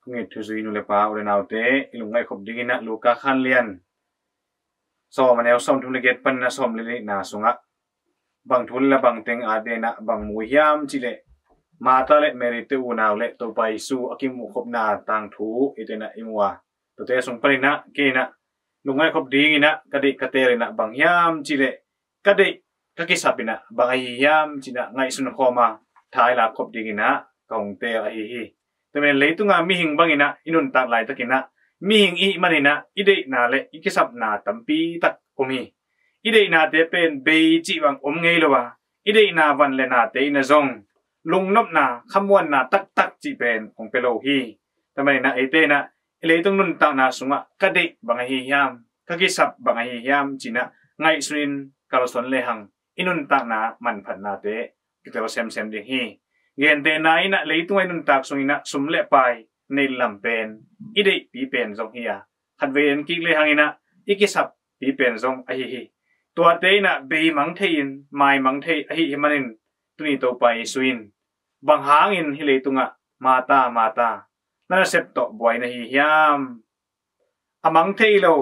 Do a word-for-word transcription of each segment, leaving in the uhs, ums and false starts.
Hong it thuzui nu le pa, u le naute, i lungngaih khop dingin ah Luka khanlian sawm, a neu sawmthum le giat panin a sawm le nihna sungah bang thu le bang teng a dena bang mu hiam cih leh, Martha le Mary te unau le Topa Jesu a kimuh khopna tangthu i tenah i mu a, tuate sung panin ah kei in ah lungngaih khop dingin ah ka deih ka teel in ah bang hiam cih leh, ka deih ka kisap in ah bang ahi hiam ci-in ah ngaihsun khawm a, thailak khop dingin ah ka hong teel ahi hi. Tua manin leitunga mihing bangin ah i nuntak laitakin ah, mihing i hih manin ah i deihna le i kisapna tampi tak om hi. I deihnate pen bei cih bang om ngei lo a, i deihna van le nate in ah zong lungnopna, khamuanna taktak cih pen hong pia lo hi. Tua manin ah eite in ah i leitung nuntakna sungah ka deih bang ahi hiam, ka kisap bang ahi hiam ci-in ah ngaihsunin kalsuan lehang i nuntakna manphatnate kitel semsem ding hi. Gentehna in ah leitungah i nuntak sungin ah sum le pai neih lam pen i deihpi pen zong hi a, khatvei en kik lehang in ah i kisappi pen zong ahi hi. Tuate in ah beimang thei-in maimang thei ahi hi manin tuni Topa Jesu in, bang hangin hih leitungah Martha, Martha, na nasep tawh buai na hi hiam? A mang thei lo,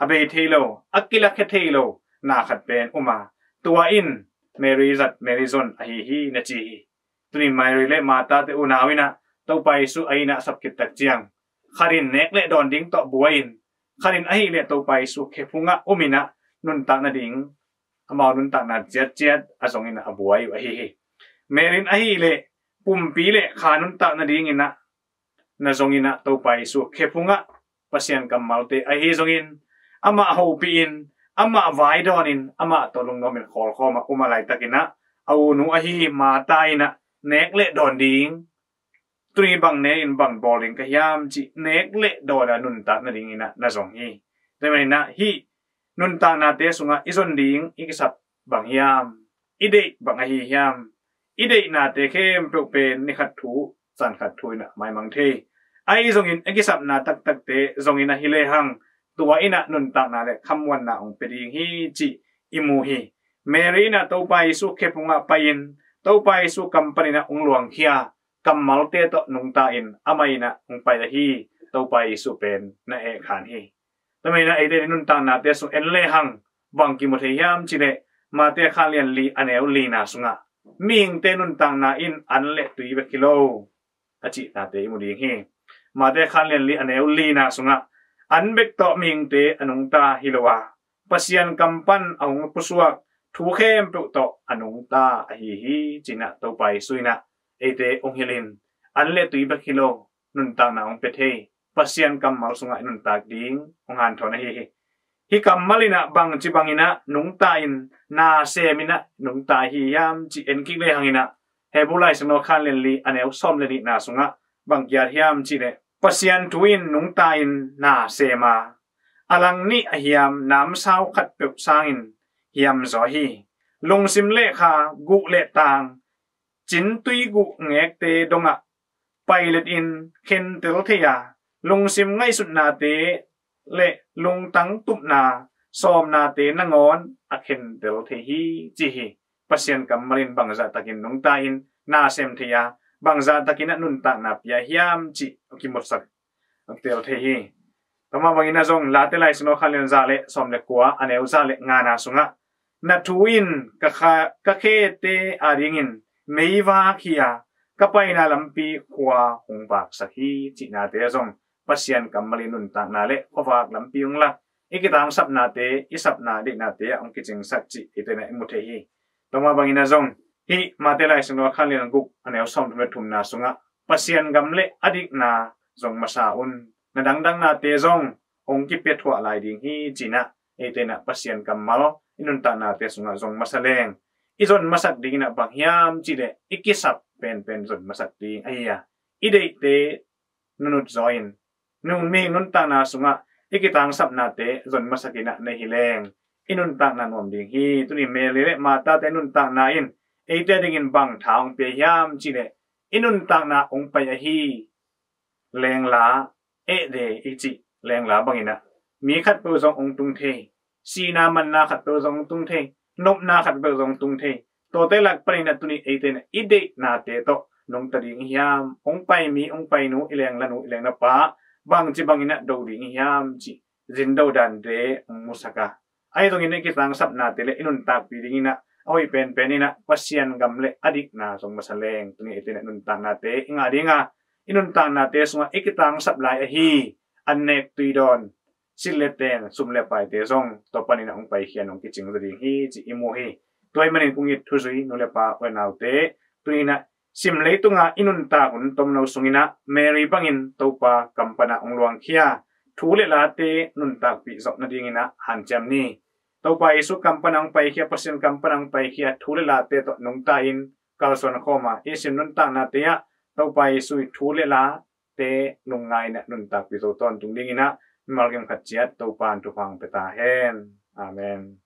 a bei thei lo, a kilakhia thei lo na khat pen om a, tua in Mary zat, Mary zon ahi hi na ci hi. Tuni Mary le Martha te unau in ah Topa Jesu a inn ah a sap khit tak ciang, khat in nek le dawn ding tawh buai in, khat in ahih leh Topa Jesu khephung ah om in ah nuntak nading, amau nuntakna ciatciat a zong in ah a buai uh ahi hi. Mary in ahih leh pumpi le kha nuntak nadingin ah na zong in ah Topa Jesu khephung ah Pasian kammalte ahi zongin, amah hopih in, amah vai dawn in, amah tawh lungnuam in khawlkhawm a um a, laitakin ah a u nu ahi Martha in ah nek le dawn ding, tuni bang ne in bang bawl ding ka hiam cih nek le dawn a nuntak nadingin ah na zong hi. Tua manin ah hih nuntaknate sungah i zon ding i kisap bang hiam, i deih bang ahi hiam? I deihnate khempeuh pen ni khat thu, zan khat thu in ah maimang thei. Ahi zongin a kisapna taktakte zongin ahi lehang, tua in ah nuntakna le khamuanna hong pia ding hi cih i mu hi. Mary in ah Topa Jesu khephung ah pai-in, Topa Jesu kam panin ah hong luangkhia kammalte tawh nungta in amah in ah hong pai ahi Topa Jesu pen na ehkhan hi. Tua manin ah eite i nuntaknate sung en lehang bang kimu thei hiam cih leh, Mate khanlian li a neu lina sungah, mihingte nuntakna in an le tui bek hi lo a cihnate i mu ding hi. Mate khanlian li a neu lina sungah, an bek tawh mihingte a nungta hi lo a, Pasian kam pan a hong pusuak thu khempeuh tawh a nungta ahi hi ci-in ah Topa Jesu in ah eite hong hilhin, an le tui bek hi lo nuntakna hong pia thei Pasian kammal sungah i nuntak ding hong hanthawn ahi hi. Hih kammal in ah bangci bangin ah nungta in, na sem in ah nungta hi hiam cih en kik lehang in ah, Hebru Lai Siangtho khanlian li a neu sawm le nihna sungah bang kiat hiam cih leh, Pasian thu in nungta in na sem a, a lang nih a hiam namsau khatpeuh sangin hiam zaw hi. Lungsim le kha, guh le tang, cintui guh ngekte dongah pailet in khentel thei a, lungsim ngaihsutnate le lungtang tupna sawmnate nangawn a khentel thei hi ci hi. Pasian kammal in bangzah takin nungta in na sem thei a, bangzah takin ah nuntakna pia hiam cih a kimutsak a kitel thei hi. Tua mah bangin ah zong Late Lai Siangtho khanlian za le sawm le kua a neu za le ngana sungah, na thu in ka kha, ka khete adingin meivak hi a, ka paina lampi khua hong vaksak hi cihnate zong Pasian kammal in nuntakna le khuavak lampi hong lak, i kitangsapnate, i sapna deihnate ah hong kicingsak cih eite in ah i mu thei hi. Tua mah bangin ah zong hih Mate Lai Siangtho khanlian guk a neu sawmthum le thumna sungah, Pasian gam le a dikna zong masa un, na dangdangnate zong hong kipia thuah lai ding hi ci-in ah eite in ah Pasian kammal i nuntaknate sungah zong masa leng, i zon masak dingin ah bang hiam cih leh, i kisap penpen zon masak ding ahi a, i deihte nunut zaw in, nun, mihing nuntakna sungah i kitangsapnate zon masak in ah nei hi leng, i nuntakna nuam ding hi. Tuni Mary le Martha te nuntakna in eite dingin bang tha hong pia hiam cih leh, i nuntakna hong pai ahi lengla, eh de i cih lengla bangin ah mi khatpeuh zong hong tung thei, sihna manna khatpeuh zong hong tung thei, nopna khatpeuh zong hong tung thei. Tuate lak panin ah tuni eite in ah i deihnate tawh nungta ding i hiam? Hong pai mi, hong pai nu, i lengla nu, i lengla pa bangci bangin ah do ding i hiam cih zin do dante hong musak a, ahi zongin i kitangsapnate le i nuntakpih dingin ah a hoih penpen in ah Pasian gam le a dikna zong masa leng tuni i tin ah nuntaknate i ngah ding a, i nuntaknate sungah i kitangsap lai ahi an nek tui dawn, silh le teng, sum le paite zong tua panin ah hong paikhia, hong kicing zaw ding hi cih i mu hi. Tua ahih manin kong it thuzui nu le pa u le naute, tuni in ah sim leitunga i nuntak hun tomno sungin ah Mary bangin Topa kam pan ah hong luangkhia thu le late nuntakpih zawh nadingin ah hanciam ni. Topa Jesu kam pan ah hong paikhia, Pasian kam pan ah hong paikhia thu le late tawh nungta in kalsuan khawm a, i sim nuntaknate ah Topa Jesu i thu le late lungngai in ah nuntakpih zo tawntung dingin ah mimal kim khat ciat Topa in thupha hong pia ta hen. Amen.